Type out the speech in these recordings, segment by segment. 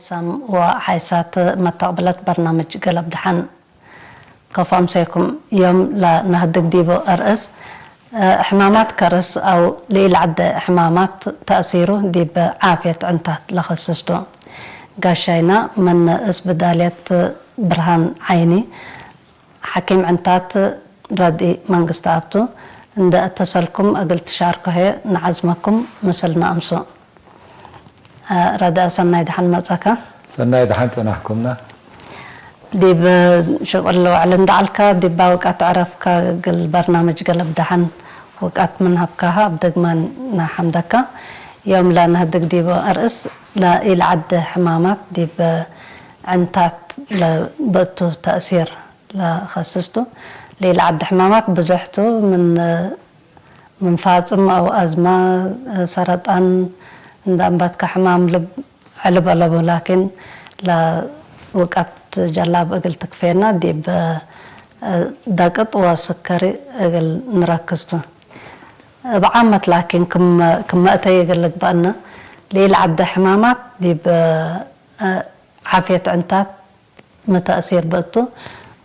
ሳም ወሓይሳት መተቕብለት በርናምጅ ገለብ ደሓን። ከፎም ሰይኩም ዮም ለነህድግ ዲቦ እርእስ፣ እ፣ ሕማማት ከርስ ኣው ልኢልዓደ ሕማማት ተእሲሩ ዲብ ዓፍየት ዕንታት ለኸስስቱ። ጋሻይና መን እስብዳልየት ብርሃን ዓይኒ፣ ሓኪም ዕንታት ረድኢ መንግስቲ ኣብቱ፣ እንደ እተሰልኩም እግል ትሻርኮ ሄ ንዓዝመኩም ምስልና እምሱ። እ፣ ረድአ ሰናይ ደሓን መጻካ። ሰናይ ደሓን ጸናሕኩምና። ዲብ ሽቁል ውዕል እንዳዓልካ፣ ዲብ ውቃት ዕረፍካ፣ እግል በርናምጅ ገለብ ደሓን ውቃት ምን ሃብካሃ፣ ኣብ ደግማን ናሓምደካ። ዮም ለነህድግ ዲብ እርእስ ለኢልዓደ ሕማማት ዲብ ዕንታት ለበእቱ ተእሲር ለኸስስቱ። ሌላ ዓዲ ሕማማት ብዙሕቱ ምን፣ ምን ፋጽም ኣው ኣዝማ፣ ሰረጣን፣ እንዳ እምባትካ ሕማም ልብ ዕልብ ኣለቡ፣ ላኪን ለውቀት ጀላብ እግል ትክፌና ዲብ ደቅጥ ወስከሪ እግል ንረክስቱ። እብ ዓመት ላኪን ክም፣ ክም መእተይ እግል ልግበአና ሌላ ዓዲ ሕማማት ዲብ ዓፍየት ዕንታት ምተእሲር ብእቱ፣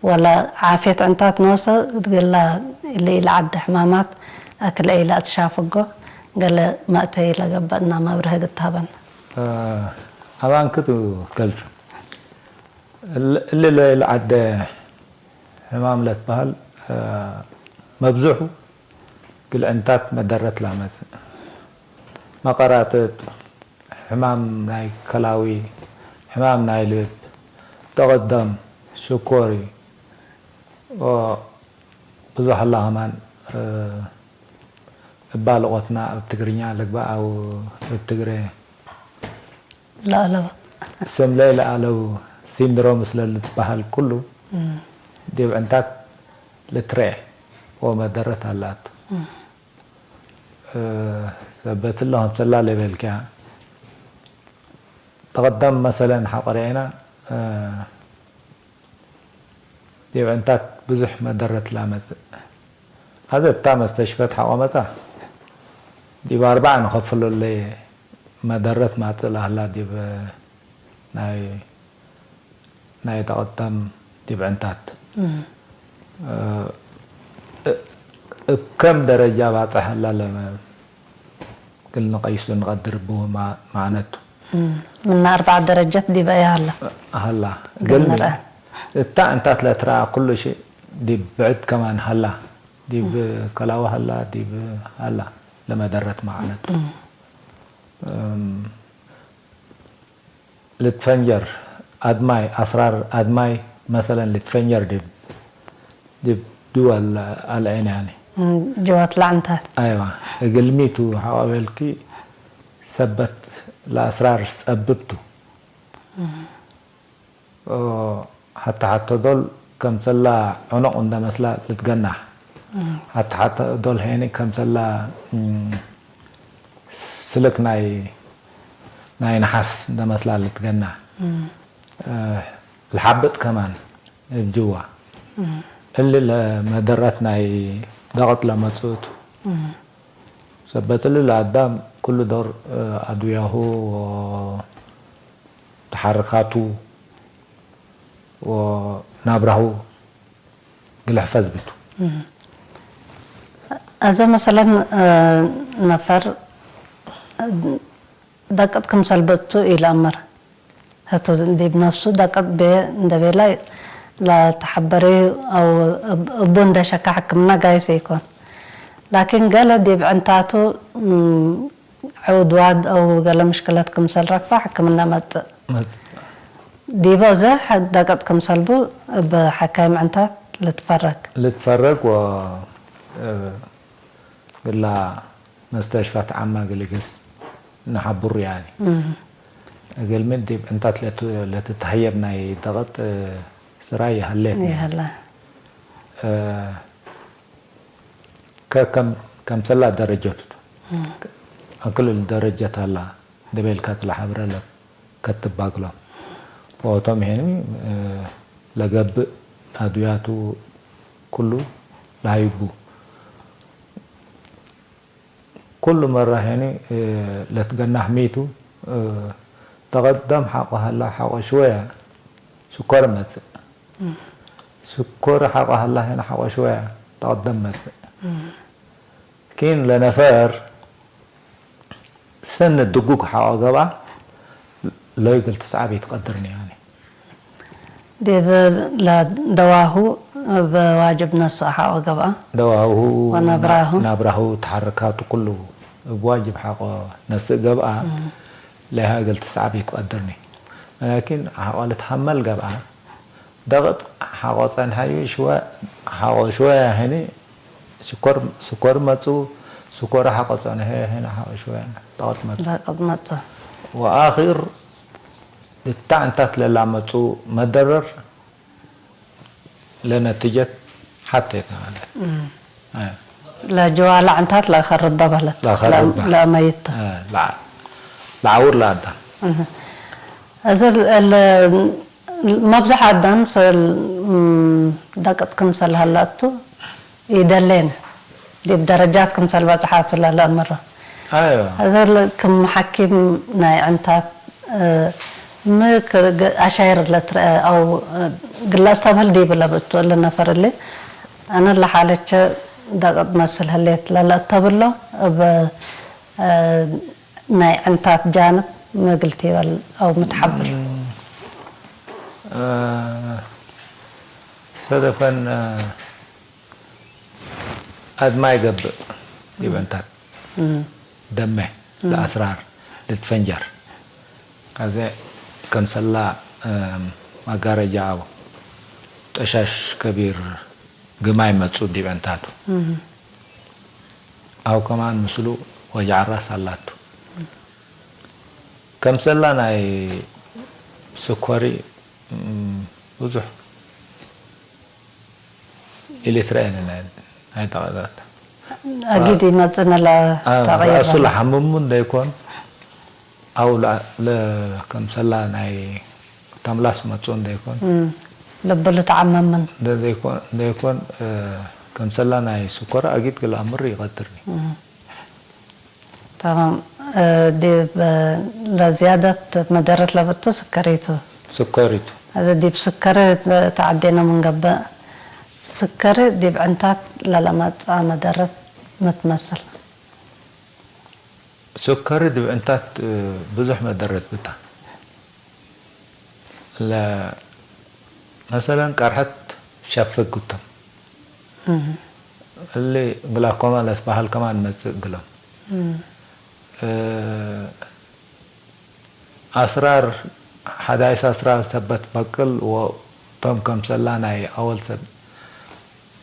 ወላ ዓፍየት ዕንታት ኖሰ፣ ገላ ኢለ ኢለ ዓዲ ሕማማት፣ ኣክለ ኢለ ኣትሻፍጎ፣ ገለ መእተይ ለገበእና መብርህ ግታበን። እ፣ ኣባንክቱ ከልቹ። እል-፣ እሊ ለኢለ ዓደ ሕማም ለትበሃል፣ እ፣ መብዝሑ ግልዕንታት መደረት ላመጽእ። መቐራጥጥ፣ ሕማም ናይ ከላዊ፣ ሕማም ናይ ልብ፣ ደቐደም፣ ሽኮሪ፣ ኦ፣ ብዙሕ ኣላ ከማን፣ እ፣ እባ ልቆትና እብ ትግርኛ ልግባእ ኣው እብ ትግረ ላእለቡ። ስም ለይ ለኣለው ሲንድሮም ስለ ልትበሃል ኩሉ እም። ዲብ ዕንታት ልትረኤ ወመደረት ኣላት። እም። እ፣ ሰበት እለ ከምሰላ ለበልክያ። ተቐደም መሰለን ሓቆርኤና፣ እ፣ ዲብ ዕንታት ብዙሕ መደረት ላመጽእ። ኣዘ እታ መስተሽፈት ሓቆ መጻ፣ ዲብ ኣርባዕ ንኸፍለለየ መደረት ማጽእ ላህላ ዲብ ናይ፣ ናይ ተቐደም ዲብ ዕንታት። እም። እ፣ እ፣ እብ ከም ደረጃ ባጽሕ ኣላ ለመ-፣ ግል ንቀይሱ ንቀድር ብኡ ማ-፣ ማዕነቱ። እም፣ ምና ኣርባዕ ደረጀት ዲበ እያ ሃላ። ሃላ። ግል ግል ንርአ። እታ እንታት ለትረኣ ኩሉ ሽእ ዲብ ብዕድ ከማን ሃላ። ዲብ እም። ከላዊ ሃላ፣ ዲብ ሃላ ለመደረት ማዕነቱ። እም። እም፣ ልትፈንጀር ኣድማይ፣ ኣስራር ኣድማይ መሰለን ልትፈንጀር ዲብ፣ ዲብ ድወል ኣልዔን ያኒ። እም፣ ጀዋት ላዕንታት። ኣይዋ፣ እግልሚቱ ሓቆቤልኪ ሰበት ለኣስራር ጸብብቱ። እም። ኦ፣ ሓታ ሓቶ ዶል ከምሰላ ዑኑቕ እንደ መስላ ልትገናሕ። እም። ሓታ ሓቶ ዶል ሄኒ ከምሰላ፣ እም፣ ስልክ ናይ፣ ናይ ነሓስ እንደ መስላ ልትገናሕ። እም። እ፣ ልሓብጥ ከማን እብ ጅዋ። እም። እሊ ለመደረት ናይ ደቕጥ ለመጽኡቱ። እም። ሰበት እሊ ለአዳም ኩሉ ዶር፣ እ፣ ኣድውያሁ ወ-፣ ተሓርካቱ ወናብራሁ ግልሕፈዝ ብቱ። እም። ኣዘ መሰለን፣ እ፣ ነፈር፣ እ፣ ደቅጥ ክምሰል ብእቱ ኢለአምር። ህቱ ዲብ ነፍሱ ደቅጥ ቤ እንደ ቤላ ለተሐበረዩ ኣው እብ-፣ እቡ እንደ ሸካ ሕክምና ጋይስ ይኮን። ላኪን ገለ ዲብ ዕንታቱ፣ እም፣ ዕውድዋድ ኣው ገለ ምሽክለት ክምሰል ረክባ ሕክምና መጽእ። መጽእ። ዲቦ ዘ ሐ-፣ ደቅጥ ክምሰልቡ እብ ሐካይም ዕንታት ልትፈረግ። ልትፈረግ ወ-፣ እ፣ ግላ መስተሽፋት ዓማ ግልግስ ንሓብሩ ያኒ። እም። እግል ምን ዲብ ዕንታት ለቱ-፣ ለትትሀየብ ናይ ደቅጥ፣ እ፣ ስራይ ይሀሌት። ይሀላ። እ፣ ከ-፣ ከም-፣ ከምሰላ ደረጀቱ። እም። ኣክል ደረጀት ኣላ። ደቤልካ ትለሓብረ ለከትባግሎ። ወቶም ሄኒ፣ እ፣ ለገብእ ኣዱያቱ ኩሉ ለሃይቡ። ኩሉ መራ ሄኒ፣ እ፣ ለትገናሕ ሚቱ፣ እ፣ ተቐደም ሓቆ ሃላ ሓቆ ሽወያ ሽኮር መጽእ። ሽኮር ሓቆ ሃላ ሄና ሓቆ ሽወያ ተቐደም መጽእ። ኪን ለነፈር ሰን ድጉግ ሓቆ ገብኣ ሎይግል ትስዓብ ይትቐድርኒ ያኒ። ዲብ ለደዋሁ ብዋጅብ ነስእ ሓቆ ገብኣ። ደዋሁ ወናብራሁ። ናብራሁ ተሓርካቱ ኩሉ ብዋጅብ ሓቆ ነስእ ገብኣ ለሃግል ትስዓብ ይትቐድርኒ። ላኪን ሓቆ ልትሓመል ገብኣ ደቕጥ ሓቆ ጸንሓዩ ሽወ ሓቆ ሽወ ያህኒ ሽኮር ሽኮር መጹ ሽኮር ሓቆ ጸንሐ ያህኒ ሓቆ ሽወ ደቕጥ መጹ ደቅጥ መጽ ወኣኺር ልታዕንታት ለላመጹ መደረር ለነትጀት ሓተይታ ማለት ለጀዋላ ዕንታት ለኸርባ በለት ለኸርባ። ለመይት ለዓውር ለኣዳም እዚ መብዛሕ ኣዳም ደቅጥ ክምሰል ሃላቱ ይደሌን ዲብ ደረጃት ክምሰል በጽሓቱ ለለእምሮ ኣዮ እዚ ክም ሓኪም ናይ ዕንታት ም ኣሻይር ለትረአ ኣው ግላጽ ተብህል ዲብ ለብእቱ ለነፈር እሊ ኣነ ለሓለቸ ደቅጥ መስል ህሌት ለለእተብሎ እብ ናይ ዕንታት ጃንብ መግልቲ ይበል ኣው ምትሓብር ሰደፈን ኣድማይ ገብእ ይበንታት ደመ ለኣስራር ልትፈንጀር ኣዘ ከምሰላ ማጋረጃ ኣው ጠሻሽ ከቢር ግማይ መጹ ዲበንታቱ ኣው ከማን ምስሉ ወጃዓራስ ኣላቱ ከምሰላ ናይ ስኮሪ ብዙሕ ኢሊትረአን ናይ ጠቐዛት ኣጊድ ይመጽእ ነላ ተቐይር ራእሱ ለሓምሙ እንደይኮን ኣው ከምሰላ ናይ ተምላስ መጹ እንደይኮን ልብሉ ተዓመምን እንደይኮን ከምሰላ ናይ ስኮር ኣጊድ ግል ኣምር ይቐድርኒ تمام ዲብ ለዝያደት መደረት ለብቱ ስከሪቱ ስከሪቱ እዚ ዲብ ስከሪ ተዓዴና ምንገብእ ስከሪ ዲብ ዕንታት ለለመጻ መደረት ምትመስል ስከሪ ዲብ ዕንታት ብዙሕ መደረት ብታ መሰለን ቀርሐት ሸፍግ ጉተም እሊ ግላኮማ ለትበሃል ከማን መጽእ ግሎም ኣስራር ሓዳይስ ኣስራር ሰበት በቅል ወቶም ከምሰላ ናይ ኣወል ሰብ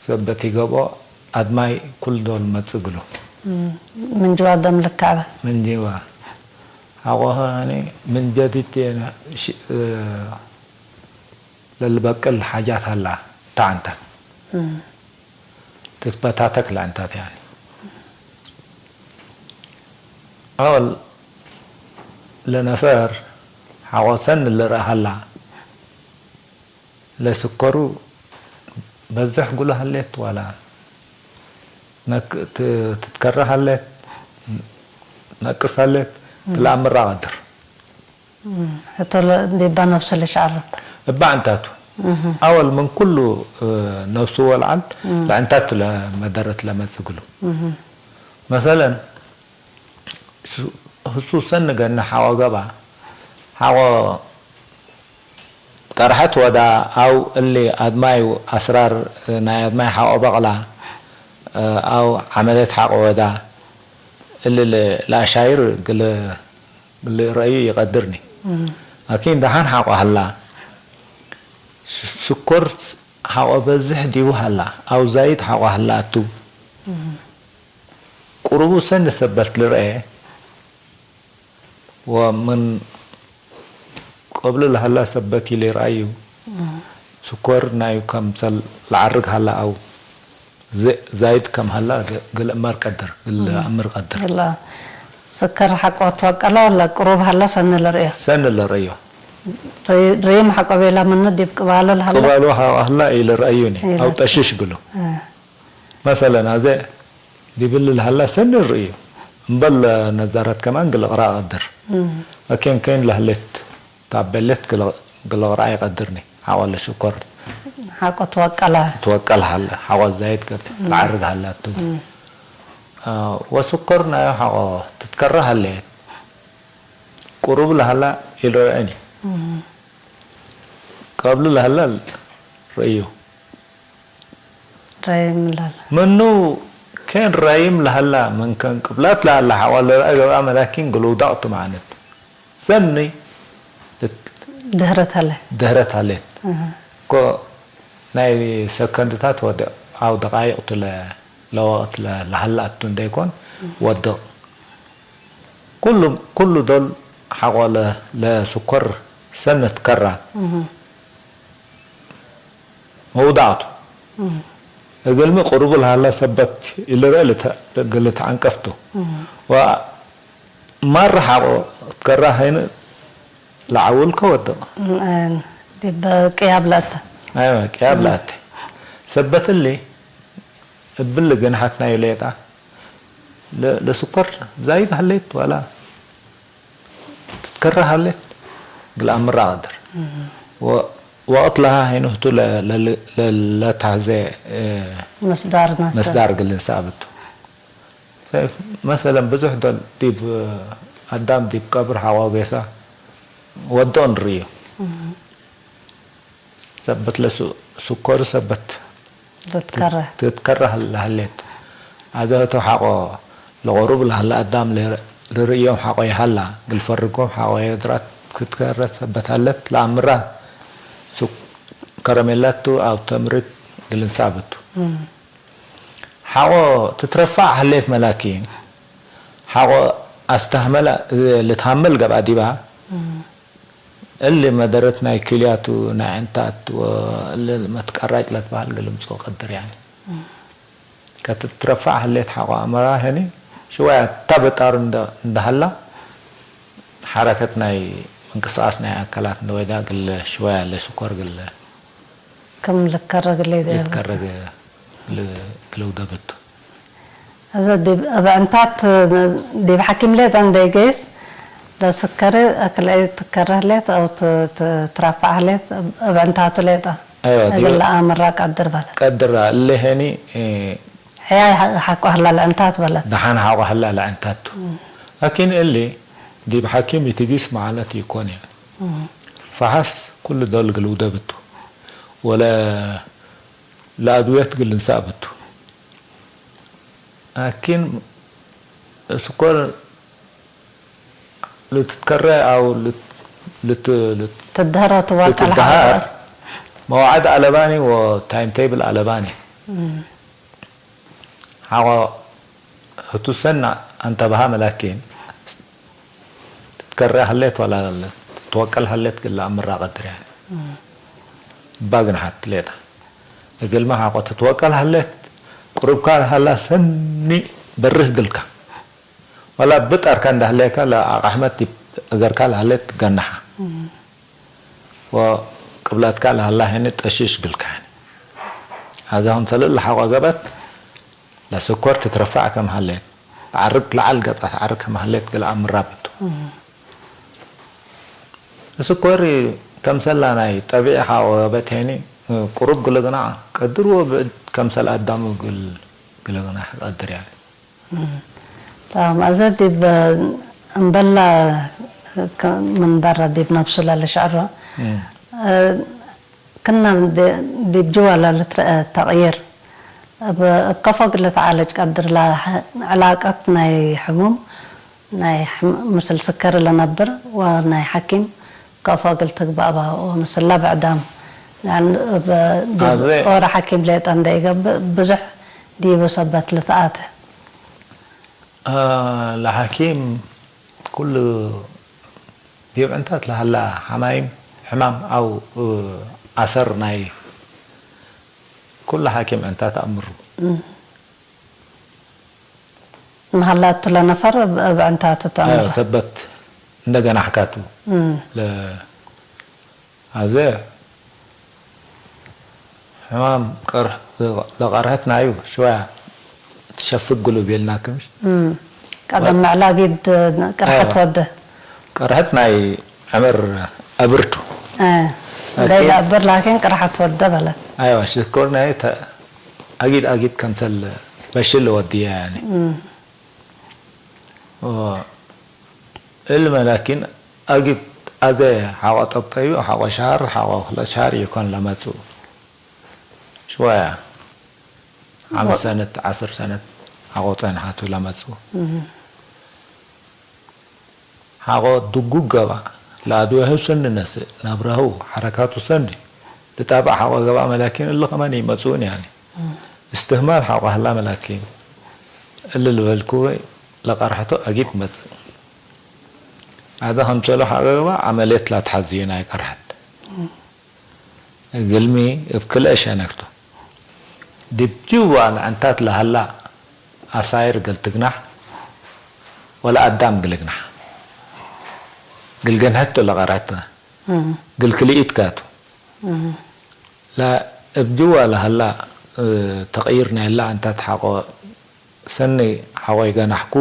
ሰበት ይገብኦ ኣድማይ ኩል ዶል መጽእ ግሎ ምንጅዋ ደም ልካዕበ ምንጅዋ ሓቆኸ ምን ጀዲድ ለልበቅል ሓጃት ኣላ ተዓንታት ትስበታተክ ለዕንታት ያኒ ኣወል ለነፈር ሓቆሰን ልረእ ሃላ ለስከሩ በዝሕ ጉሎ ሃሌት ዋላ ትትከረ ሃሌት ነቅስ ሃሌት ትለኣምራ ቀድር እቶ ዲባ ነብሱ ልሽዓረብ እባ ዕንታቱ ኣወል ምን ኩሉ ነብሱ ወልዓል ለዕንታቱ ለመደረት ለመጽግሉ መሰለን ህሱ ሰንገኒ ሓቆ ገባ ሓቆ ቀርሐት ወዳ ኣው እሊ ኣድማይ ኣስራር ናይ ኣድማይ ሓቆ በቕላ ኣው ዓመለት ሓቆ ወዳ እሊ ለኣሻይር ግል ልረእዩ ይቐድርኒ ኣኪን ደሓን ሓቆ ሃላ ስኮር ሓቆ በዝሕ ዲቡ ሃላ ኣው ዛይድ ሓቆ ሃላ ኣቱ ቁሩቡ ሰኒ ሰበት ልረኤ ወምን ቀብሉ ለሃላ ሰበት ይሌርኣዩ ስኮር ናዩ ከምሰል ለዓርግ ሃላ ኣው ዛይድ ከም ሃላ ግልእመር ቀድር ግልኣምር ቀድር ስከር ሓቆ ትወቀላ ወላ ቅሩብ ሃላ ሰኒ ልርእዮ ሰኒ ልርእዮ ርይም ሓቆ ቤላ ምኑ ዲብ ቅባሎ ልሃላ ቅባሎ ሃላ ኢልርእዩኒ ኣው ጠሽሽ ግሉ መሰለን ኣዘ ዲብል ልሃላ ሰኒ ርእዩ እምበል ነዛራት ከማን ግልቕራ ቀድር ኣኬን ከይን ለህሌት ታበለት ግልቕርኣ ይቐድርኒ ሓቆ ለሽኮር ሓቆ ትወቀላ ትወቀል ሃለ ሓቆ ዛይድ ገብ ትዓርግ ሃላቱ ወስኮር ናዮ ሓቆ ትትከረ ሃለየት ቁሩብ ለሃላ ይልረአኒ ቀብሉ ለሃላ ርእዩ ራይም ላል ምኑ ከን ራይም ለሃላ ምን ከን ቅብላት ለሃላ ሓቆ ለረአ ገብኣ መላኪን ግልውዳቕቱ ማለት ሰኒ ድህረት ሃለ ድህረት ሃሌት እኮ ናይ ሰከንድታት ወድቕ ኣው ደቃይቕ ቱ ለወቕት ለሃላ ኣቱ እንደይኮን ወድቕ ኩሉ ዶል ሓቆ ለስኮር ሰነት ከራ መውዳቕቱ እግልሚ ቅሩቡ ለሃላ ሰበት ኢልርአ ግልትዓንቀፍቱ ማር ሓቆ ከራ ሀይን ለዓውል ከወድቕ ዲብ ቅያብ ለእተ ቅያብ ለእተ ሰበትሊ እብል ገንሓትና ይሌጣ ለስኮር ዛይድ ሃሌት ዋላ ትትከረ ሃሌት ግልኣምራ ቀድር ወቅት ለሃ ሀይንህቱ ለታህዘ መስዳር መስዳር ግልን ሰኣብቱ መሰለን ብዙሕ ዶል ዲብ ኣዳም ዲብ ቀብር ሓቆ ጌሳ ወድኦ ንርእዮ ሰበት ለስኮር ሰበት ትትከረ ትትከረ ለሃሌት ኣዘህቶ ሓቆ ለቆሩብ ለሃለ ኣዳም ልርእዮም ሓቆ ይሃላ ግልፈርጎም ሓቆ የድራት ክትከረ ሰበት ሃለት ለኣምራ ሱቅ ከረሜላቱ ኣብ ተምሪት ግልንሳብቱ ሓቆ ትትረፋዕ ሃሌት መላኪ ሓቆ ኣስተህመላ ልትሃመል ገብኣ ዲባ እሊ መደረት ናይ ክልያቱ ናይ ዕንታት እሊ መትቀራጭ ለትበሃል ግልምጾ ቀድር ያኒ ከትትረፋዕ ህሌት ሓቆ ኣመራ ሄኒ ሽወያ እታ በጣሩ እንደሃላ ሓረከት ናይ ምንቅስቃስ ናይ ኣካላት እንደወይዳ ግለ ሽወያ ለሽኮር ግለ ከም ልከረ ግለ ይትከረግ ግልውደበቱ እዚ ኣብ ዕንታት ዲብ ሓኪም ሌት እንደይገይስ ለስከሪ ኣክልአይ ትከረ ህሌት ኣው ትራፋዕ ህሌት ኣብ ዕንታቱ ሌጣ ኣይዋ እግል ለኣምራ ቀድር በለ ቀድራ እለ ሄኒ ሕያይ ሓቆ ህላ ለዕንታት በለት ደሓን ሓቆ ህላ ለዕንታቱ ኣኪን እሊ ዲብ ሓኪም ይትጊስ ማለት ይኮን እያ ፈሓስ ኩሉ ዶል ግልውደብቱ ወለ ለኣድውየት ግልንሳብቱ ኣኪን ስኮር ልትትከረ ኣው ትድህሮ ትዋቀል ልትድሃር መዋዕድ ኣለባኒ ወታይም ቴብል ኣለባኒ ሓቆ ህቱ ሰና ኣንተባሃ መላኪን ትትከረ ሀሌት ወላ ትወቀል ሀሌት ግላ ኣምራ ቀድር ያኒ ባግን ሓት ሌጣ እግልማ ሓቆ ትትወቀል ሀሌት ቁሩብካ ሀላ ሰኒ በርህ ግልካ ወላ ብጣርካ እንዳህለየካ ለኣቃሕመት ዲብ እገርካ ለሃሌት ገናሓ ወቅብላትካ ለሃላ ሄኒ ጠሽሽ ግልካ ሄኒ ሀዛ ከምሰለ ለሓቆ ገበት ለስኮር ትትረፋዕ ከም ሃሌት ዓርግ ለዓል ገጻ ዓርግ ከም ሃሌት ግለ ኣምራብቱ ስኮር ከምሰላ ናይ ጠቢዒ ሓቆ ገበት ሄኒ ቁሩብ ግለ ግና ቀድርዎ ብዕድ ከምሰል ኣዳሙ ግል ግለ ግና ቀድር ያለ እዘ ዲብ እምበላ ምንበረ ዲብ ነብሱ ለልሽዕሮ ክና ዲብ ጅዋ ለልትረአ ተቕይር እብ ከፎ ግለ ተዓለጅ ቀድር ዕላቀት ናይ ሕሙም ናይ ምስል ስከሪ ለነብር ወናይ ሓኪም ከፎ እግል ትግባእ ባ ወምስላ ብዕዳም ኦረ ሓኪም ሌጠ እንደ ይገብእ ብዙሕ ዲቡ ሰበት ልትኣተ ለሓኪም ኩሉ ዲብ ዕንታት ለሃላ ሓማይም ሕማም ኣው ኣሰር ናይ ኩሉ ሓኪም ዕንታት ኣእምሩ መሃላቱ ለነፈር እብ ዕንታቱ ተእምሮ ሰበት እንደገና ሕካቱ ኣዘ ሕማም ለቀርሀት ናዩ ሽወያ ትሸፍግ ግሉ ቤልና ክምሽ ቀደም ምዕላጊድ ቅርሐት ወደ ቀርሀት ናይ ዕምር أبرتو. آه. أكيد. ليلى أبر لكن قرحت ودة بلد. أيوة، شكرنا هي تا-، أكيد، أكيد كمثل بشل وديها يعني. و-، إلما لكن أكيد أذى حقا طبطيو، حقا شهر، حقا خلا شهر يكون لمسو. شوية. عام سنة، عشر سنة، حقا طين حاتو لمسو. ሓቆ ድጉ ገባ ለአድወህው ሰኒ ነስእ ናብራሁ ሐረካቱ ሰኒ ልጣብዕ ሓቆ ገባ መላኪን እሊ ከማን ይመጽኡን ያኒ እስትህማል ሓቆ ህላ መላኪን እሊ ልበልኩ ለቀርሐቶ አጊድ መጽእ አደ ከምሰሎ ሓቆ ገባ አመሌት ላትሓዝዩ ናይ ቀርሐት እግልሚ እብ ክልኤ ሸነክቱ ዲብ ጅዋ ለዐንታት ለሀላ አሳይር እግል ትግናሕ ወለአዳም እግል እግናሕ እግል ገንሐት ቱ ለቀረተ እግል ክልኢት ካቱ ለእብ ጅዋ ለሀላ ተቅይር ናይላ ዐንታት ሐቆ ሰኒ ሐቆ ይገናሕኩ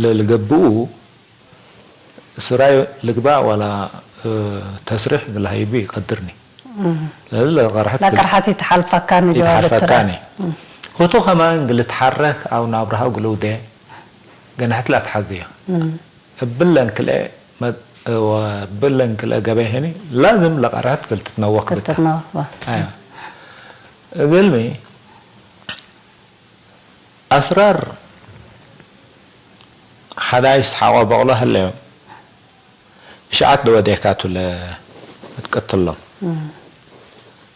ለልገብኡ ስራይ ልግባእ ወላ ተስሪሕ እግል ሀይቡ ይቀድርኒ። ለዚ ለቀርሐት እግል ለቀርሐት ይትሓልፈካኒ ጀዋብ ይትሓልፈካኒ። እትራይ። ሁቱ ከማን እግል እትሓረክ አው ናብርሃ እግል ውዴ ገናሕት ላትሓዝያ። እብለን ክልኤ መ-፣ ወብለን ክልኤ ገበይ ሄኒ ላዝም ለቀርሐት እግል ትትነወክ ብታ። ክትነወክ ብታ። አያ። እግልሚ አስራር ሐዳይስ ሐቆ በቅሎ ሀለዮም እሽዓት ደወዴካቱ ለትቀትሎም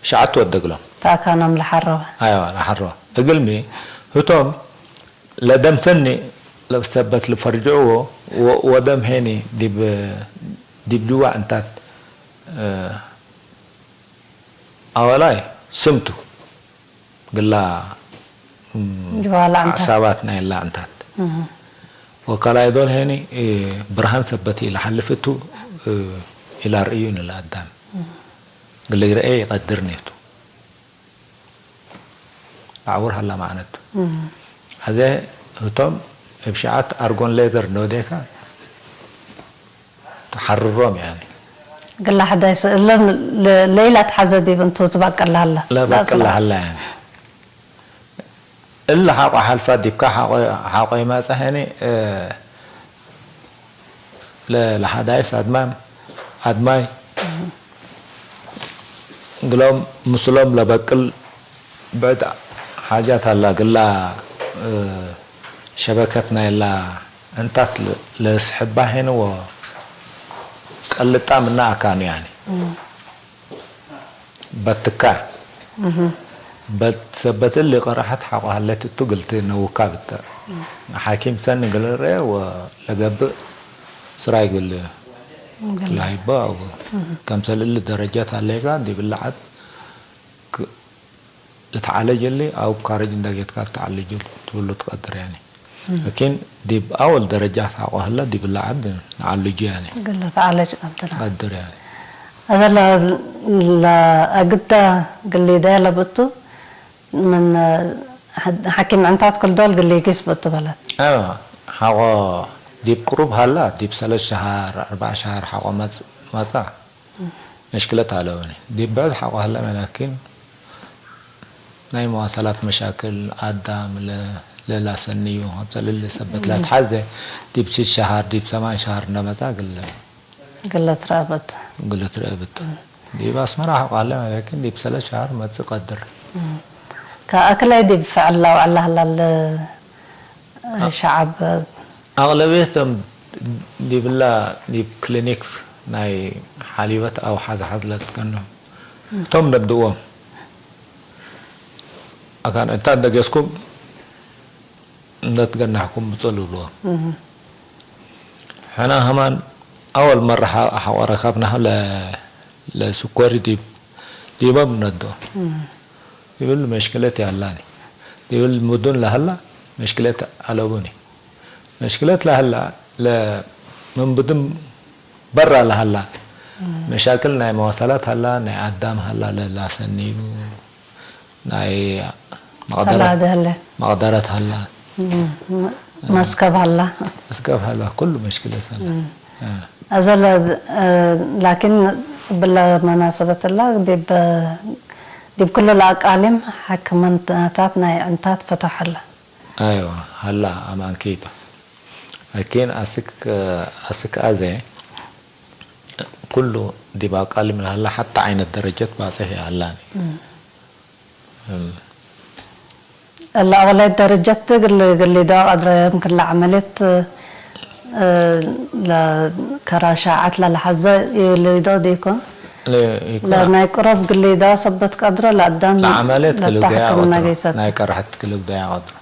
እሽዓት ትወደግሎም ታካኖም ለሐረወ አይዋ ለሐሮ እግልሚ ህቶም ለደምሰኒ ለብሰበት ልፈርጅዕዎ ወ-፣ ወደም ሄኒ ዲብ ዲብ ጅዋ እንታት እ፣ አወላይ ስምቱ ግላ ም፣ ጅዋላ ዕንታት። ዓሳባት ናይ ላዕንታት። እህ። ወካላይ ዶል ሄኒ፣ እ፣ ብርሃን ሰበት ኢላ ሓልፍቱ፣ እ፣ ኢላ ርእዩ ንለአዳም። እህ። ግልይ ረኤ ይቀድር ኔቱ። ለዓውር ሃላ ማዕነቱ። እህ። አዜ ህቶም እብ ሸዓት አርጎን ሌዘር ኖዴካ ተሓርሮም ያኒ። ግላ ሕዳይ ስእለም ለ-፣ ለይላ ተሓዘ ዲብ እንቱ ትባቀላ ሃላ። ለባቅላ ሃላ ያኒ። እለ ሓቆ ሓልፋ ዲብካ ሓቆ፣ ሓቆ ይመጽእ ሄኒ፣ እ፣ ለ-፣ ለሓዳይስ አድማም፣ አድማይ፣ ግሎም ምስሎም ለበቅል ብዕድ ሓጃት አላ፣ ግላ፣ እ፣ ሸበከት ናይላ እንታት ለ-፣ ለስሕባ ሄኒ ወቀልጣ ምና አካኑ ያኒ። በትካ። በት ሰበት እሊ ቀረሐት ሓቆ ሀለት እቱ ግልቲ ነውካ ብተ። ሓኪም ሰኒ ግል ርኤ ወለገብእ ስራይ ግል ላይባ አው ከምሰል እሊ ደረጃት አሌካ ዲብ ለዓት ክ-፣ ልትዓለጅ እሊ አው ካረጅ እንዳ ጌትካ ልትዓልጁ ትብሉ ትቀድር ያኒ። ላኪን ዲብ አወል ደረጃት ሓቆ ህለ ዲብ ለዓት ንዓልጁ ያኒ። ግለ ተዓለጅ ቀድር። ቀድር ያኒ። አዘ ለ-፣ ለአግዳ ግሊደ ለብቱ ምን ሐ-፣ ሐኪም ዕንታት ክልዶል ግሊጊስ ብቱ በለት። አዎ፣ ሓቆ ዲብ ቅሩብ ሃላ፣ ዲብ ሰለስ ሸሃር፣ አርባዕ ሸሃር ሓቆ መጽ-፣ መጻ። መሽክለት አለውኒ። ዲብ ብዕድ ሓቆ ሃላ መላኪን ናይ መዋሰላት መሻክል አዳም ለ-፣ ለላሰንዩ፣ ሀብተ ልል ሰበት ላትሓዘ፣ ዲብ ስት ሸሃር፣ ዲብ ሰማን ሸሃር እንደመጻ ግለ። ግለ ትረአበት። ግለ ትረአበት። ዲብ አስመራ ሓቆ ሃላ መላኪን ዲብ ሰለስ ሸሃር መጽእ ቀድር። ከአክላይ ዲብ ፍዕል ላውዐላ ህላል ሸዓብ። አቅለብየቶም ዲብላ ዲብ ክሊኒክ ናይ ሓሊበት አው ሓዝሓዝ ለትቀኑ። እቶም ነድዎም። አካን እንታ እንደገስኩም እንደትገናሕኩም ምጸሉ ብልዎም። ሕና ከማን አወል መራ ሓ-፣ ሓቆ ረካብናሁ ለ-፣ ለስኮሪ ዲብ፣ ዲቦም ነዶ። ይብል መሽክለት ያላኒ። ይብል ሙዱን ለሀላ መሽክለት አለቡኒ። መሽክለት ለሀላ ለ-፣ ምን ብዱን በራ ለሀላ መሻክል ናይ መዋሰላት ሀላ፣ ናይ አዳም ሀላ ለላሰኒ፣ ናይ መቅደረት፣ ሰላደ ሀለ። መቅደረት ሀላ፣ እም፣ መ-፣ መስከብ ሀላ። መስከብ ሀላ፣ ኩሉ መሽክለት ሀላ። እም። አ። أزل، آه، لكن بالمناسبة الله دي ب-، دي بكل الأقاليم حكمنتات ناي عنتات فتح الله. ኣይዋ፣ ሃላ ኣማንኪታ። ኣኪን ኣስክ፣ ኣስክ ኣዘ ኩሉ ዲብ ኣቃሊ ምን ሃላ ሓታ ዓይነት ደረጀት ባጽሕ ይሃላኒ። الأولى درجة قل-، قليدو قدر يمكن لعملية، آه، لكراشة عتلة لحظة يليدو ديكون. ለይኩራ ለናይ ቅሮብ ግሌዳ ሰበት ቀድሮ ለአዳም ለዓመልየት ክልብደያ ለታሕክም ቀድሮ ነገይሰት ናይ ቀርሐት ክልብደያ ቀድሮ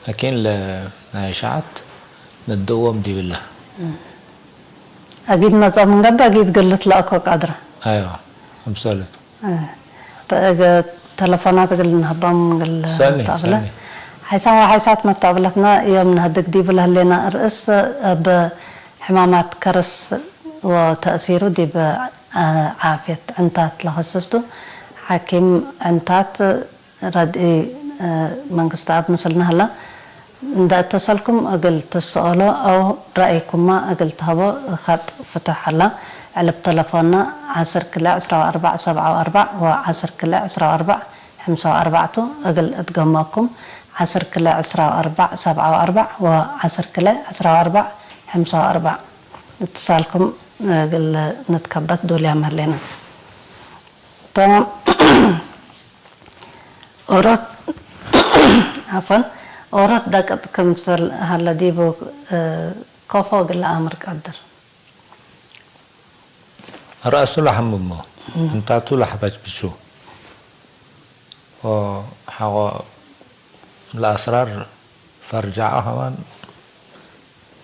ላኪን ለናይ ሸዓት ንድዎም ዲብላ አጊድ መጾ ምንገብ አጊድ ግልት ለእኮ ቀድረ ኣይዋ ኣምሰለቱ ተለፎናት እግል ንህቦም እግል ሰኒ፣ ተብለ ሰኒ። ሓይሳን ወሓይሳት መታብለትና እዮም ንህድግ ዲቡ ለህሌና ርእስ ኣብ ሕማማት ከርስ ወተእሲሩ ዲብ ዓፍየት ዕንታት ለኸስስቱ ሓኪም ዕንታት ረድኢ መንግስቲ ኣብ ምስልና ህላ እንዳ እተሰልኩም እግል ትሰኦሎ ኣው ራእይኩማ እግል ትሀቦ ኸጥ ፍትሕ ሀላ ዕልብ ተለፎና ዓስር ክልተ ዕስራ ወኣርባዕ ሰብዓ ወኣርባዕ ወ ዓስር ክልተ ዕስራ ወኣርባዕ ሕምሳ ወኣርባዕቱ እግል እትገመኩም ዓስር ክልተ ዕስራ ወኣርባዕ ሰብዓ ወኣርባዕ ወ ዓስር ክልተ ዕስራ ወኣርባዕ ሕምሳ ወኣርባዕ እትሳልኩም እግል ንትከበት ዱልያ መህሌና ተማም ኦሮት ዓፈን ኦሮት ደቅጥ ክምሰል ሃለ ዲቡ ኮፎ ግለ ኣምር ቀድር ራእሱ ለሐምሞ እንታቱ ለሐበጭብሹ ወሐቆ ለአስራር ፈርጃዖ ከማን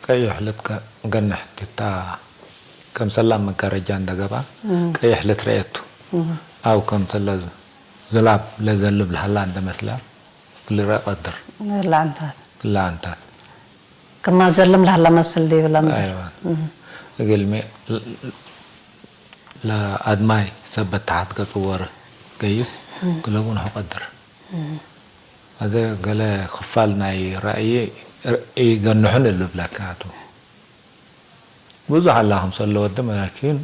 ቀይሕ ልትገንሕ ትታ ከምሰላ መጋረጃ እንደገባ ቀይሕ ልትረኤቱ አው ከምሰለ ዝላብ ለዘልብ ለሀላ እንደመስላ ክልረእ ቀድር ለዓንታት ክላንታት ክማ ዘልም ለሀላ መስል ዲብላ ኣይዋን እግልሚ ለአድማይ ሰበት ተሓት ገጹ ወረ ገይስ ግለቡ ንሑ ቀድር ኣዘ ገለ ክፋል ናይ ራእይ ይገንሑን እልብለካ ኣቱ ብዙሕ ኣላ ከም ሰለ ወዲ መላኪን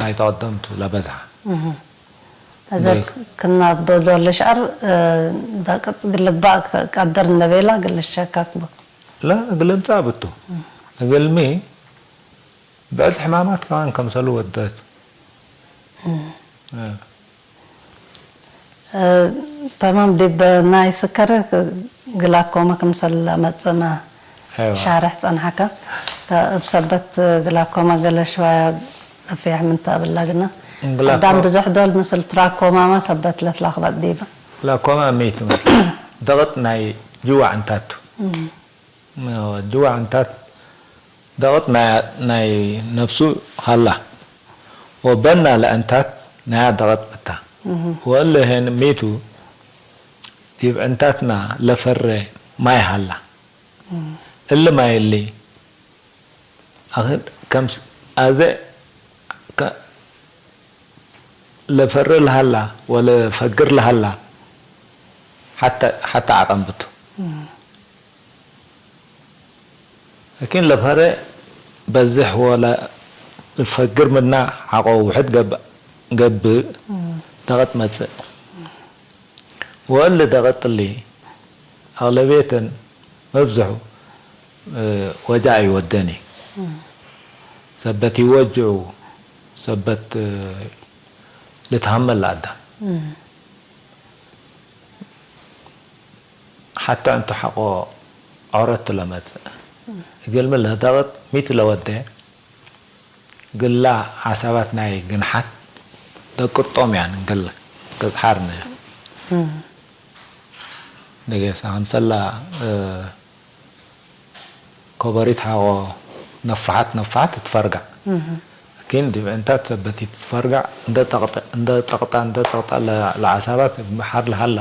ናይ ተቐደምቱ ለበዝሓ እዘ ክና በዶ ለሽዓር ዳቅጥ ግልግባእ ቀደር እንደቤላ ግልሸካክ ቡ ላ እግል እንጻ ብቱ እግልሚ ብዕዝ ሕማማት ከማን ከምሰሉ ወደት ተማም ዲብ ናይ ስከረ ግላኮማ ክምሰል መጽና ሻርሕ ጸንሓካ እብ ሰበት ግላኮማ ገለ ሽዋያ እፍያሕ ምን ተብላ ግና ግላኮ- ኣዳም ብዙሕ ዶል ምስል ትራኮማማ ሰበት ለትላኽበጥ ዲባ ግላኮማ መይቱ መት ደቕጥ ናይ ጅዋዕ እንታቱ ጅዋዕ እንታት ደቕጥ ናይ- ናይ ነፍሱ ሃላ ወበና ለእንታት ናያ ደቐጥ ብታ ወእለ ሄን ሚቱ ዲብ ዕንታትና ለፈረ ማይ ሃላ እሊ ማይ እሊ ኣኽን ከምስ ኣዘ ከ- ለፈሪ ለሃላ ወለፈግር ለሃላ ሓታ ዓቐንብቱ ላኪን ለፈረ በዝሕ ወለ ፈግር ምና ሓቆ ውሕድ ገብእ ደቐጥ መጽእ ወእሊ ደቐጥ እሊ ኣቕለብየተን መብዝሑ ወጃዕ ይወደኒ ሰበት ይወጅዑ ሰበት ልትሃመል ኣዳም ሓታ እንቱ ሓቆ ዖረት ለመጽእ እግልሚ ለደቕጥ ሚት ለወደ ግላ ሓሳባት ናይ ግንሓት ደቅጦም ያን ግል ገጽሓር ነ ደገሳ ከምሰላ ኮበሪት ሓቆ ነፋሓት ነፋሓት ትፈርጋዕ ላኪን ዲብ ዕንታት ሰበቲት ትፈርጋዕ እንደ ጠቕጣ እንደ ጠቕጣ ለዓሳባት ሓር ለሃላ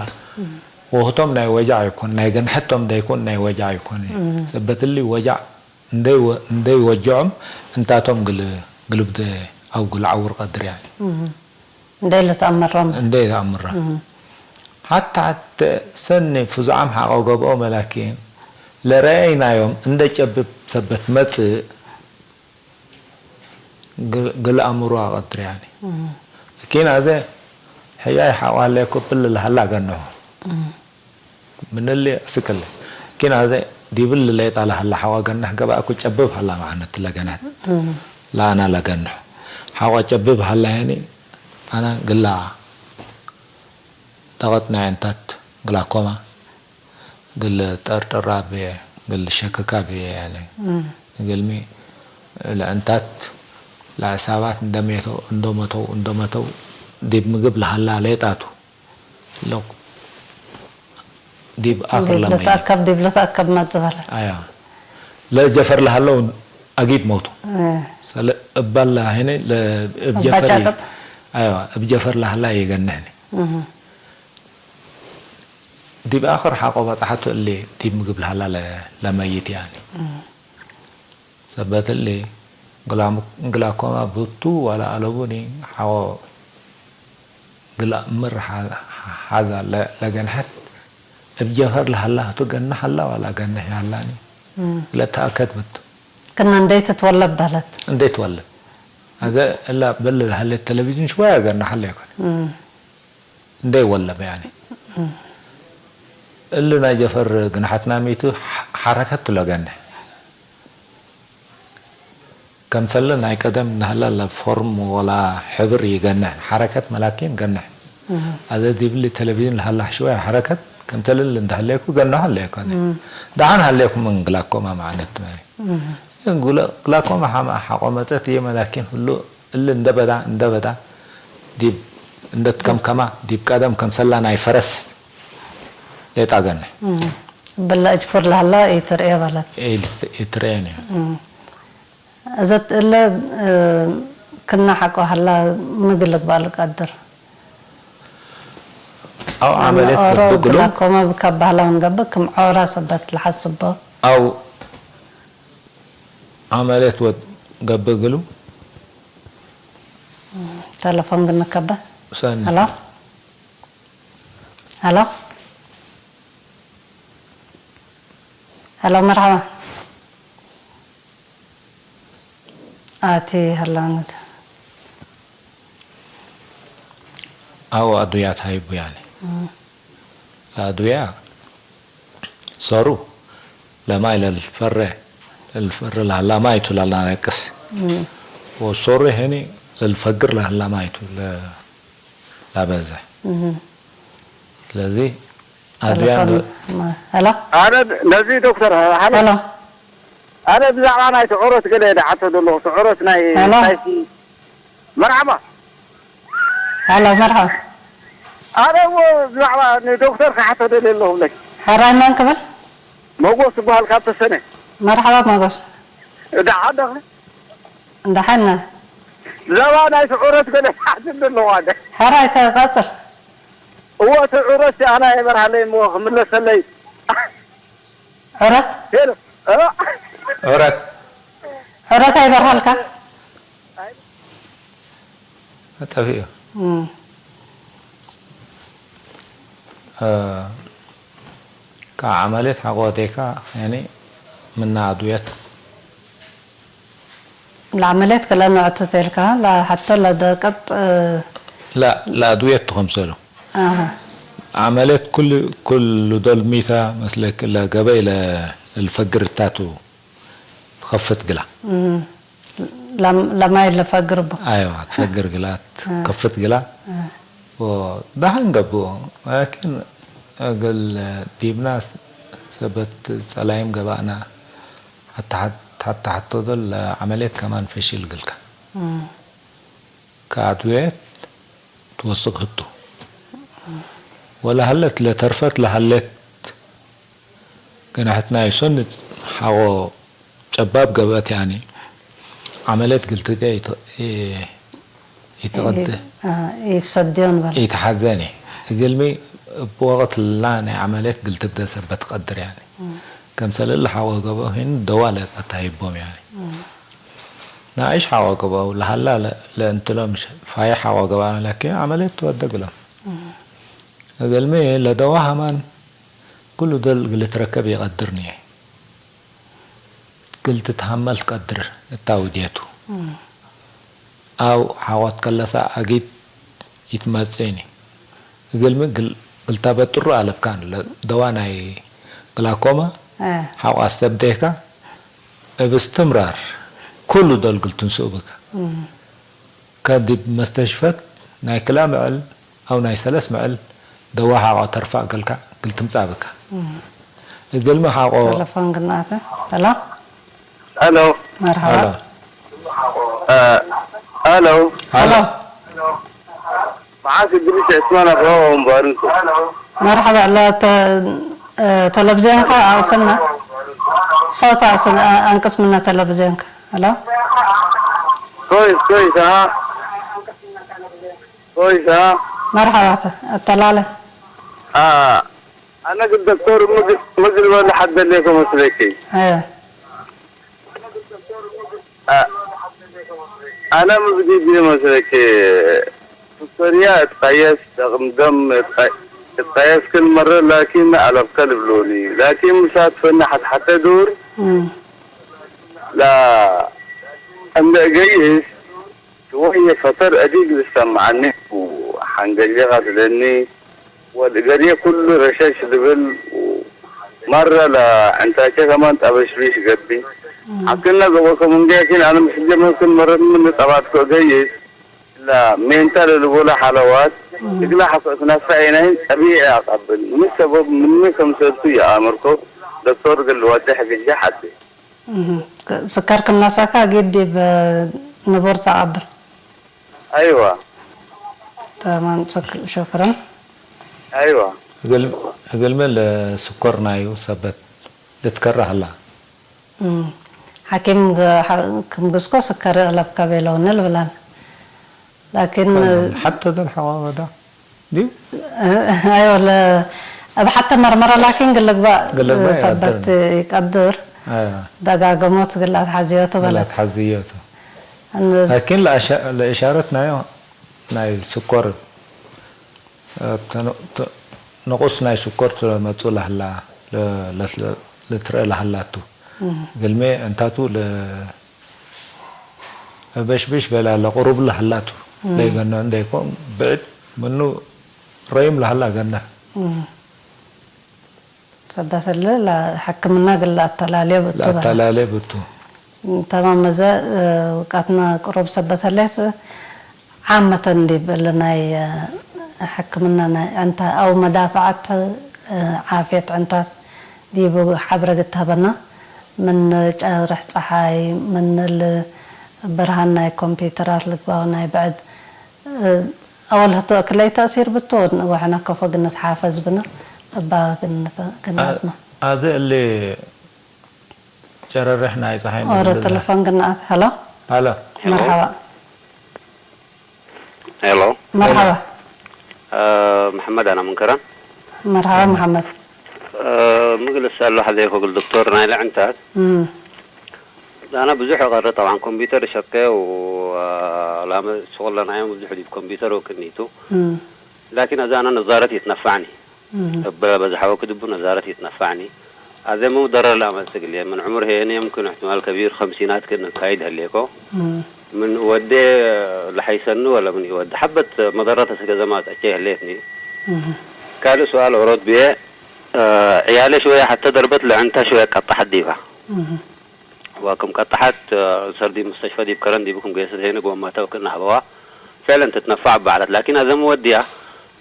ወህቶም ናይ ወጃዕ ይኮን ናይ ገንሐቶም ደይኮን ናይ ወጃዕ ይኮን ሰበትሊ ወጃዕ እንደይ ወ- እንደይ ወጅዖም እንታቶም ግል- ግልብደ ኣው ግል ዓውር ቀድር ያኒ እንደይ ለተኣምሮም እንደይ ተኣምራ ሓታ ሓተ ሰኒ ፍዙዓም ሓቆ ገብኦ መላኪን ለረአይናዮም እንደ ጨብብ ሰበት መጽእ ግል ኣምሮ ኣቐድር ያኒ ኪን ኣዘ ሕያይ ሓዋለ ኩብል ለሃላ ገነሁ ምንሊ እስክል ኪን ኣዘ ዲብል ለይጣ ለሃላ ሓዋ ገነህ ገባእኩ ጨብብ ሃላ መዓነት ለገነት ለኣና ለገነሁ ሓዋ ጨብብ ሃላ ያኒ ኣና ግላ ደቐት ናይ እንታት ግላኮማ ግል ጠርጥራ ብየ ግል ሸክካ ብየ ያለ ግልሚ ለእንታት ለዕሳባት እንደመተው እንደመተው እንደመተው ዲብ ምግብ ለሃላ ሌጣቱ ሎቅ ዲብ ኣክር ለመየ ዲብልትኣከብ ዲብልትኣከብ መዝበለ ኣያ ለጀፈር ለሃለው ኣጊድ መውቱ ሰለ እባል ለሄነ እብ ጀፈር እባጫጥጥ ኣያ እብ ጀፈር ለሃላ የገነህኒ ዲብ ኣኽር ሓቆ በጽሓቱ እሊ ዲብ ምግብ ለሃላ ለመይት ያኒ ሰበት እሊ ግላኮማ ብቱ ዋላ ኣለቡኒ ሓቆ ግላ ምር ሓዛ ለገንሐት እብ ጀፈር ለሃላ ህቱ ገንሕ ኣላ ዋላ ገንሕ ያላኒ ለተኣከድ ብቱ ክና እንደይ ትትወለድ በህለት እንደይ ትወለድ ኣዘ እላ በል ለሃለት ቴሌቪዥን ሽወያ ገንሕ ኣለ ይኮን እንደይ ወለም ያኒ እሊ ናይ ጀፈር ግንሓትና ሚቱ ሓረከት ትሎ ገንሕ ከምሰለ ናይ ቀደም ናህላ ለፎርም ወላ ሕብር ይገንሕ ሓረከት መላኪን ገንሕ ኣዘ ዲብሊ ቴሌቪዥን ለሃላ ሽወያ ሓረከት ከምተልል እንዳሃለየኩ ገንሖ ኣለየኮነ ደሓን ሃለየኩ ምን ግላኮማ ማዕነት ግላኮማ ሓቆ መጸት እየ መላኪን ሁሉ እሊ እንደበዳ እንደበዳ ዲብ እንደትከምከማ ዲብ ቀደም ከምሰላ ናይ ፈረስ ሌጣ ገነ ብላ እጅፉር ላላ ይትርኤ ባላት ይትርኤን እዩ እዘት እለ ክና ሓቆ ሃላ ምግል ግባሉ ቀድር ኣብ ዓመልየት ገብግሉ ግላኮማ ካብ ባህላውን ገብእ ክም ዖራ ሰበት ልሓስቦ ኣብ ዓመልየት ወድ ገብግሉ ተለፎን ግንከበ ሰኒ ሄሎ ሄሎ ሄሎ መርሓባ ኣቲ ሃላነት ኣው ኣዱያት ሃይቡ ያኒ ኣዱያ ሶሩ ለማይ ለልፈረ ለልፈረ ላላማይቱ ላላነቅስ ወሶሩ ሄኒ ለልፈግር ላላማይቱ ላበዘ ስለዚ ኣዱያ ሄሎ ኣነ ነዚ ዶክተር ሃሎ ሄሎ ኣነ ብዛዕባ ናይ ትዕሮት ገለ ደሓቶ ዘለኹ ትዕሮት ናይ ሄሎ። ሳይሲ መርሓባ ሄሎ መርሓባ ኣነ እሞ ብዛዕባ ንዶክተር ክሓቶ ደልየ ኣለኹ ብለኪ ሕራይ መን ክብል መጎስ ዝበሃል ካብ ተሰነ መርሓባ መጎስ ደሓን ዶኸ እንዳሓና ብዛዕባ ናይ ትዕሮት ገለ ክሓቶ ዘለኹ ኣነ ሕራይ ተቐጽል እዎ ትዕሮት ኣነ ኣይበርሃለይ እሞ ክምለሰለይ ዕረት ሄሎ እ? ዑረት ዕረት ኣይበርሃልካ ጠፊኡ እም። ካብ ዓመልየት ሓቆቴካ ያኒ ምና ኣድውየት ለዓመልየት ከላ ንዕቱ ተልካ ለሓቶ ለደቀጥ ላ ለኣድውየት ትኸምሰሉ ኣሃ ዓመልየት ኩሉ ኩሉ ዶል ሚታ መስለክ ለገበይ ለልፈግርታቱ ትኸፍት ግላ ለማይ ለፈግርቦ ኣይዋ ትፈግር ግላ ትከፍት ግላ ዳሕን ገብኦ ላኪን እግል ዲብና ሰበት ጸላይም ገባእና ሓታ ሓቶ ዶል ዓመልየት ከማን ፈሽል ግልካ ከኣድውየት ትወስኽ ህቱ ወላ ሀለት ለተርፈት ለሀሌት ገናሕትና ይሶን ሓቆ ጨባብ ገበት ያኒ ዓመለት ግልትገ ይትቐድ ይሰድዮን በል ይትሓዘኒ እግልሚ እብ ወቕት ላ ናይ ዓመለት ግልትግደ ሰበት ትቐድር ያኒ ከምሰለል ሓቆ ገበ ሂን ደዋ ለታይቦም ያኒ ናእሽ ሓቆ ገበው ለሃላ ለእንትሎም ፋይ ሓቆ ገባ ለኪን ዓመለት ትወደግሎም እግልሚ ለደዋ ሃማን ኩሉ ደል ግልትረከብ ይቐድርኒ ግልትትሃመል ትቀድር እታ ውድየቱ ኣው ሓቆት ከለሳ ኣጊድ ይትመጽእኒ። እግልሚ ግል-፣ ግልታ በጥሩ ኣለብካን ለ-፣ ደዋ ናይ ግላኮማ እ። ሓቆ ኣስተብዴካ እብ እስትምራር ኩሉ ዶል ግልትንስኡ ብካ። እም። ከዲብ መስተሽፈት ናይ ክላ ምዕል ኣው ናይ ሰለስ ምዕል ደዋ ሓቆ ተርፋ እገልካ ግልትምጻ ብካ። እም። እግልሚ ሓቆ ተለፎን ግናተ። ሄሎ። ሄሎ። መርሓባ። ሄሎ። እ፣ ሄሎ። ሄሎ። መዓስ እድሪስ ዕስማን ኣባሆ እምባርንኩ። መርሓባ። ለ-፣ ተ-፣ እ፣ ተለቪዝዮንካ ኣቕስና። ሶታ ኣቕስና፣ ኣ-፣ ኣንቅስ ምና ተለቪዝዮንካ። ሄሎ። ኮይስ፣ ኮይስ፣ ኣሃ። ኮይስ፣ ኣሃ። መርሓባ፣ ተ-፣ ኣተላለ። ኣ፣ ኣነ ግን ዶክተር ምግል፣ ምግል በሉ ሓደለይኮ መስለኪ። እ። ኣ-፣ ኣነ ምስጊድ መስለኪ ሱከርያ እትቀየስ፣ ደቕም ደም እትቀ-፣ እትቀየስ ክን መረ ላኪን ኣለብከ ልብሉኒ። ላኪን ምሳት ፈና ሓትሓተ ዱር እም። ላ እንደ እገይስ ሽወየ ፈተር እዲግ ዝሰምዓኒ ሓንገሌ ቐትለኒ። ወልገርየ ኩሉ ረሸሽ ልብል መረ ለዕንታቸ ከማን ጠበሽቢሽ ገቢ። እም። ሓክነ ገበከም እንዲያኪን ኣነ ምስጀመርክን መረት ምን ጠባትኮ ገይስ ላ ሜንታ ለልቦላ ሓለዋት እም። እግላ ሓፈ ክናሳ ኤናይን ጠቢዒ ኣቐብል። ምን ሰበብ ምንመ ከምሰልኩ ይኣመርኮ ዶክተር ግል ወደሕ ግዜ ሓዲ። እም። ስካር ክናሳካ ጌድ ዲብ ንቡር ተቐብል። ኣይዋ። ተማም፣ ሸክ-፣ ሸክረን። ኣይዋ። እግል-፣ እግልሚ ለስኮር ናዩ ሰበት ልትከራ ህላ። እም። ሓኪም ገ-፣ ሓ-፣ ክም ግስኮ ስከር እቕለብካ ቤለውነ ልብላን። ላኪን፣ ተማም። ሓተ ደል ሓዋ ወዳ። ዲዩ? ኣይወ፣ ለ-፣ ኣብ ሓተ መርመራ ላኪን ግልግባእ ግልግባእ ሰበት ይቀድር። ይቀድር። ኣያ። ደጋገሞት ግላት ሓዝዮቱ በለት። ግላት ሓዝዮቱ። እን-፣ ላኪን ለእሻ-፣ ለእሻረት ናዮ ናይ ስኮር፣ እ፣ ተነ-፣ ተ-፣ ንቑስ ናይ ስኮር ትመጹ ላህላ፣ ለ-፣ ለ-፣ ለ-፣ ልትረአ ላህላቱ። እም። ግልሜ እንታቱ ለ-፣ በሽብሽ በላ ለቁሩብ ላህላቱ። እም። ለይገነ እንደይኮን ብዕድ ምኑ ረዩም ላህላ ገነ። እም። ሰበተለ ላ-፣ ሕክምና ግላ ኣተላልዮ ብቱ በላ። ለኣተላልዮ ብቱ። ተማም መዘ፣ እ፣ ውቃትና ቅሩብ ሰበተሌት ዓመተ እንዲብል ናይ፣ እ፣ ሕክምና ናይ ዕንታ ኣው መዳፍዓት፣ እ፣ ዓፍየት ዕንታት ዲቡ ሓብረ ግታበና ምን ጨርሕ ፀሓይ ምን ል-፣ ብርሃን ናይ ኮምፒውተራት ልግባው ናይ ብዕድ፣ እ፣ ኣወል ህቶ ክለይ ተእሲር ብትወን ወሕና ከፎ ግነት ሓፈዝ ብና እባ ግነት፣ ግነትና። አ-፣ ኣደ እሌ ጨረርሕ ናይ ፀሓይ ኦረ ንብልላ። ተለፎን ግናኣት። ሀሎ። ሀሎ። መርሓባ። ሄሎ። መርሓባ። እ፣ መሐመድ ኣና ምንከራን። መርሓባ መሐመድ። እ፣ ምግልስ ኣሎ ሓዘይ ኮግል ዶክተር ናይ ለዕንታት። እም። ኣና ብዙሕ ቀረ ጠብዓን ኮምፒውተር ሸቀ ወላመ ሸቆለናዮም ብዙሕ ዲብ ኮምፒውተር ወክኒቱ። እም። ላኪን ኣዛ ኣና ነዛረት ይትነፋዕኒ። እም። እበ በዝሓ ወክድ እቡ ነዛረት ይትነፋዕኒ። ኣዘ መው ደረር ለኣመጽእ ግሌ ምን ዕሙር ሄየን የምክን እሕትማል ከቢር ኸምሲናት ክን እካይድ ህሌኮ። እም። ምን ወዴ ለሐይሰኒ ወለ ምን ኢወድ ሐበት መደረት እስከ ዘማት አቼ ህሌትኒ። እም። ካልእ ሱኣል ኦሮት ብዬ፣ እ፣ ዕያሌ ሽወየ ሐተ ደርበት ለዕንታ ሽወየ ቀጣሐት ዲባ። እም። ወክም ቀጣሐት፣ እ፣ ሰር ዲብ ሙስተሽፈ ዲብ ከረን ዲቡ ክም ገየሰት ሄነ ጎማተ ወክን ናህበዋ። ፍዕለን ትትነፋዕ ባዕለት። ላኪን ኣዘም ወድያ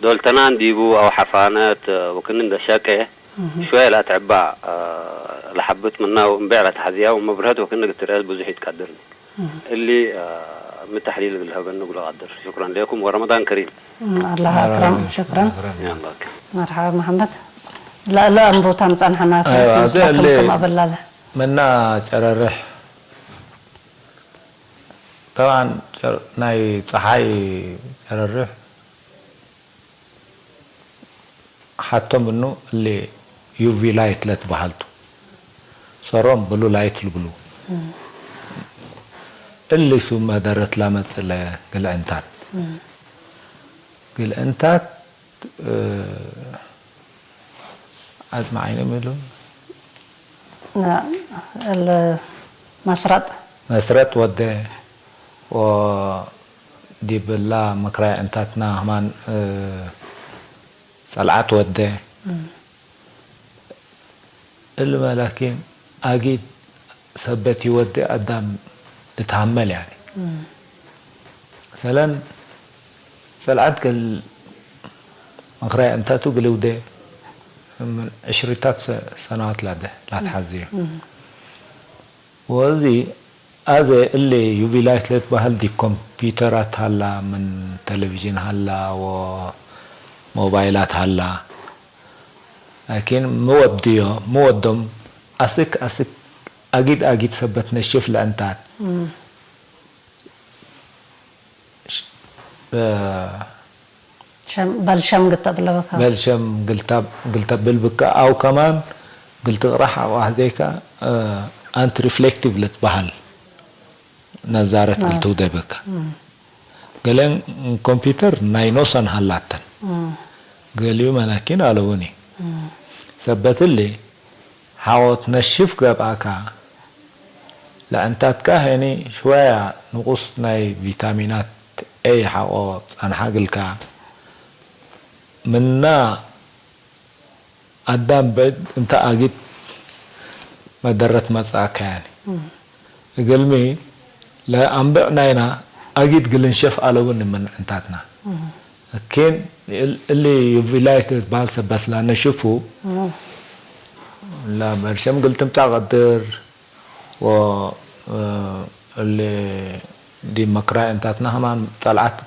ዶልተናን ዲቡ ኣው ሐፋነት፣ እ፣ ወክን እንደ ሸቄ እህ። ሽወየ ለአትዕባ፣ እ፣ ለሐብት ምና ወእምቤዕ ለተሐዝያ ወመብርሀት ወክን እግል ትርአት ብዙሕ ይትቀድርኒ። እህ። እሊ፣ እ፣ ምን ተሕሊል እግል ለሀበኒ እግሉ ቀድር። ሹክረን ሌኩም ወረመዳን ከሪም። እም፣ አላህ አክረም፣ ሹክረን። ሹክረን። ያላ ኦኬ። መርሓባ መሐመድ። ለእሉ አንቦታም ጸንሐና ኣይዋ፣ ፈት እዚ ምስላክም እሊ ከም አበላለ። መና ጨረርሕ። ጠብዓን ጨር-፣ ናይ ጸሓይ ጨረርሕ ሓቶም እኑ እሊ ዩ ቪ ላይት ለትበሃልቱ። ሰሮም ብሉ ላይት ልብሉ። እም። እሊ ሹመ ደረት ላመጽእ ለግልዕንታት። እም። ግልዕንታት፣ እ፣ ኣጽማዓይነ ሚሉ። ና-፣ እል መስረጥ። መስረጥ ወደ ወ-፣ ዲብላ ምክራይ እንታትና ህማን ጸልዓት ወደ እልመ ላኪን ኣጊድ ሰበት ይወደ ኣዳም ልትሃመል ያኒ ሰለን ጸልዓት ገል ምክራይ እንታቱ ግልውደ ምን ዕሽሪታት ሰ- ሰናዋት ላደ ላትሓዝዮ ወዚ ኣዘ እለ ዩቪላይት ለትበሃል ዲ ኮምፒውተራት ሃላ ምን ቴሌቪዥን ሃላ ወሞባይላት ሃላ ላኪን ምወድዮ ምወዶም ኣስክ ኣስክ ኣጊድ ኣጊድ ሰበት ነሽፍ ለእንታት በልሸም ግልተብለበካ በልሸም ግልተብል ብካ ኣው ከማን ግልትቕራሕ ኣቕባሕ ዘይካ ኣንቲ ሪፍሌክቲቭ ለትበሃል ነዛረት ግልትውደበካ ገለን ኮምፒውተር ናይ ኖሰን ሃላተን ገሊኡ መላኪን ኣለውኒ ሰበትሊ ሓቆት ነሽፍ ገብኣካ ለዕንታትካ ሄኒ ሽወያ ንቁስ ናይ ቪታሚናት ኤ ሓቆ ጸንሓግልካ ምና ኣዳም ብዕድ እንተ ኣጊድ መደረት መጽኣካ ያኒ እግልሚ ለኣንብዕ ናይና ኣጊድ ግልንሸፍ ኣለውን ምንዕንታትና እኪን እሊ ዩቪላይት ዝበሃል ሰበት ላነሽፉ ላበርሸም ግልትምጻ ቀድር ወእሊ ዲ መክራይ እንታትና ከማን ጸልዓት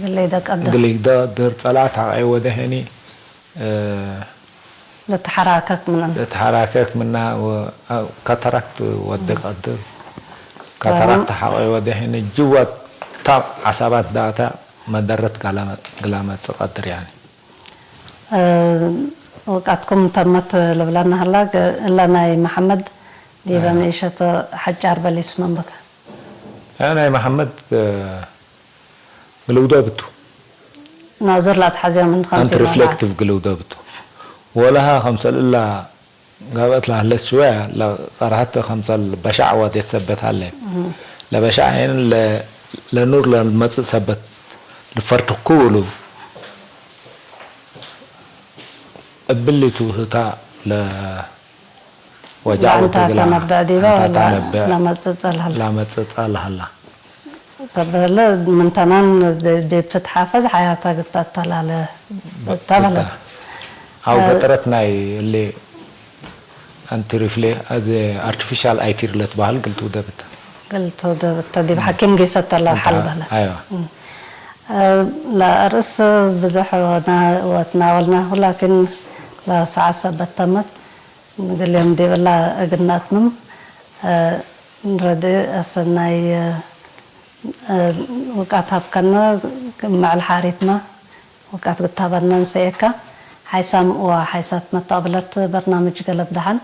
ግለይ ደቀድር ግልይ ደቀድር ጸልዓት ሓቀይ ወደ ሄኒ ለተሓራከክ ምናምን ለተሓራከክ ምና ካታራክት ወደ ቀድር ካታራክት ሓቀይ ወደ ሄኒ ጅወት ታብ ዓሳባት ዳታ መደረት ግላመጽ ቀድር ያኒ ውቃትኩም ተመት ልብላ እናሃላ እላ ናይ መሓመድ ዲበ ንእሸቶ ሓጫር በሊስ መንበካ ናይ መሓመድ ግልውዶ ብቱ ናዙር ላትሓዚኦም ኣንቲ ሪፍሌክቲቭ ግልውዶ ብቱ ወላሃ ከምሰል እላ ጋብአት ላህለት ሽወያ ለቀርሀት ከምሰል በሻዕ ወዴት ሰበት ሃለ ለበሻዕ ሄን ለኑር ለመጽእ ሰበት ልፈርትኩ እሉ እብሊቱ ህታ ለ ወጃዕ ወተግላ ተነብዕ ዲባ ላመጽጸል ሃላ ላመጽጸል ሃላ ሰበለ ምንተናን ዴብቲ ተሓፈዝ ሓያታ ግታ ተላለ ተበለ ኣብ ገጠረት ናይ እሌ ኣንቲ ሪፍሌ ኣዚ ኣርቲፊሻል ኣይቲር ለትበሃል ግልቱ ደብተ ግልቱ ደብተ ዲብ ሓኪም ጌሰት ተላ ሓል በለ ኣይዋ لا أرس بزح وتناولناه لكن لا ساعة سبت تمت نقول لهم دي والله أقناتنم نرد أسناي ውቃት ሃብከና መዕል ሓሪትና ውቃት ግታበና ንሰየካ ሓይሳም እዋ ሓይሳት መታቅብለት በርናምጅ ገለብ ደሓን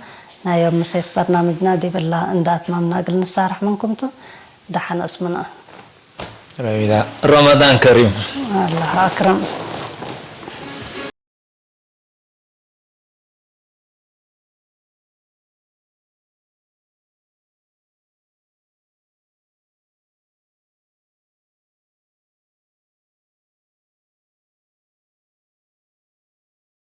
ናዮም ምሴት በርናምጅና ዲብላ እንዳ ኣትማምና እግል ንሳርሕ መንኩምቱ ደሓን እስምንኦ ረሚዳ ረመዳን ከሪም ኣላህ ኣክረም